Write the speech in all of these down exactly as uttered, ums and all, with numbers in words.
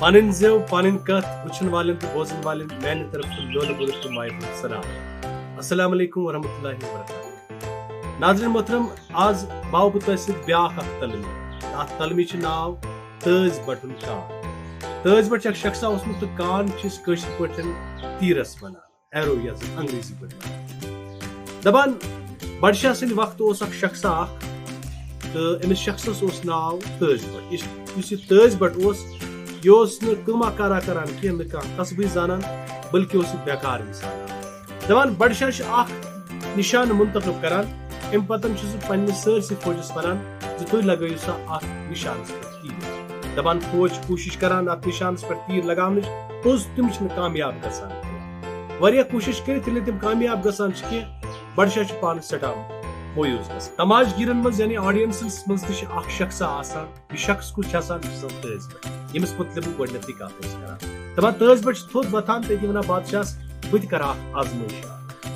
پنٕنۍ زٮ۪و، پنٕنۍ کتھ، وٕچھن والٮ۪ن تہٕ بوزن والٮ۪ن میانہِ طرفہٕ لولہٕ بولہٕ تہٕ مایہِ ہُنٛد سلام۔ السلام علیکم ورحمۃ اللہ وبرکاتہ۔ ناظرین محترم، آز باو بہٕ تۄہہِ سۭتۍ بیاکھ اکھ تلمی۔ اتھ تلمی چھُ ناو تٲج بٹُن کان۔ تٲج بٹ چھُ اکھ شخصا اوسمُت تہٕ کان چھِ أسۍ کٲشِر پٲٹھۍ تیٖرس ونان، ایرو یتھ زن انگریزی پٲٹھۍ ونان۔ دپان، بڈشاہ سٕنٛدِ وقتہٕ اوس اکھ شخصا اکھ، تہٕ أمِس شخصس اوس ناو تٲج بٹ۔ یُس، یُس یہِ تٲج بٹ اوس، یہِ اوس نہٕ کٲما کارا کران کینٛہہ، نہٕ کانٛہہ کسبٕے زانان، بلکہِ اوس یہِ بیکار انسان۔ دپان، بڈشاہ چھُ اکھ نشانہٕ منتخب کران، امہِ پتہٕ چھُ سُہ پننِس سٲرسٕے فوجس ونان زِ تُہۍ لگٲیِو سا اتھ نشانس پٮ۪ٹھ تیٖر۔ دپان، فوج چھِ کوٗشش کران اتھ نشانس پٮ۪ٹھ تیٖر لگاونٕچ، پوٚز تِم چھِنہٕ کامیاب گژھان۔ واریاہ کوٗشش کٔرِتھ ییٚلہِ نہٕ تِم کامیاب گژھان چھِ کینٛہہ، بڈشاہ چھُ پانہٕ سٮ۪ٹھاہ مویوٗز گژھان۔ تماش گیٖرن منٛز یعنی آڈینسس منٛز تہِ چھِ اکھ شخصا آسان، یہِ شخص کُس چھُ آسان؟ یہِ چھُ آسان تٲج بٹ، ییٚمِس مُتعلِق بہٕ گۄڈٕنیتھٕے کتھ اوسُس کران۔ دپان، تٲج بٹ چھُ تھوٚد وۄتھان تہٕ أتی ونان، بادشاہس، بہٕ تہِ کرٕ اکھ آزمٲیش۔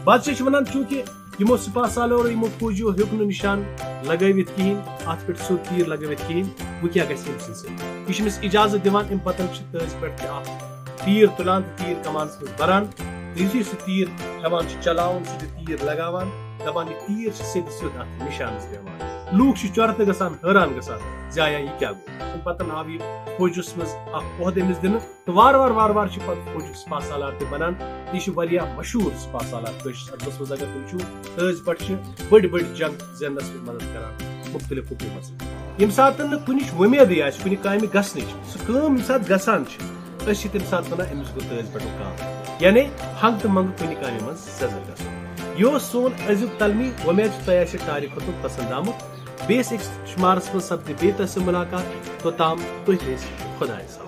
بادشاہ چھُ ونان، چوٗنکہِ یِمو سپاہ سالارو، یِمو فوجیو ہیوٚک نہٕ نشان لگٲوِتھ کِہینۍ، اتھ پٮ۪ٹھ سیوٚد تیٖر لگٲوِتھ کِہینۍ، وۄنۍ کیٛاہ گژھِ أمۍ سٕنٛدِ سۭتۍ؟ یہِ چھِ أمِس اجازت دِوان، امہِ پتہٕ چھِ تٲج پٮ۪ٹھ تہِ اکھ تیٖر تُلان تہٕ تیٖر کمانس منٛز بران۔ تہٕ یُتھُے سُہ تیٖر ہٮ۪وان چھُ چلاوُن، سُہ چھُ تیٖر لگاوان، دپان، یہِ تیٖر چھُ سیٚدِ سیوٚد اتھ نشانس بیٚہوان۔ لوٗکھ چھِ چۄرٕ تہٕ گژھان، حٲران گژھان زِ آیا یہِ کیٛاہ گوٚو؟ امہِ پتہٕ آو یہِ فوجس منٛز اکھ عہدٕ أمِس دِنہٕ۔ تہٕ وارٕ وارٕ وارٕ وارٕ چھِ پتہٕ فوجُک سپاہ سالار تہِ بنان۔ تہٕ یہِ چھُ واریاہ مشہوٗر سپاہ سالار کٲشرِس ادبس منٛز۔ اگر تُہۍ وٕچھِو، تٲج بٹ چھِ بٔڑۍ بٔڑۍ جنگ زیننس منٛز مدد کران مُختٔلِف حکوٗمژن۔ ییٚمہِ ساتہٕ نہٕ کُنِچ وۄمیدٕے آسہِ کُنہِ کامہِ گژھنٕچ، سُہ کٲم ییٚمہِ ساتہٕ گژھان چھِ، أسۍ چھِ تَمہِ ساتہٕ وَنان، أمِس گوٚو تٲج بَٹُک کام، یعنی ہنٛگہٕ تہٕ منٛگہٕ کُنہِ کامہِ منٛز سٮ۪زر گژھُن۔ یہِ اوس سون أزیُک تلمی۔ وۄمید چھِ تۄہہِ آسہِ ٹارِک کھوٚتمُت پسنٛد آمُت۔ بیٚیِس أکِس شُمارس منٛز سپدِ بیٚیہِ تۄہہِ سۭتۍ مُلاقات۔ توٚتام تُہۍ تھٲیِو خۄدایَس حوالہٕ۔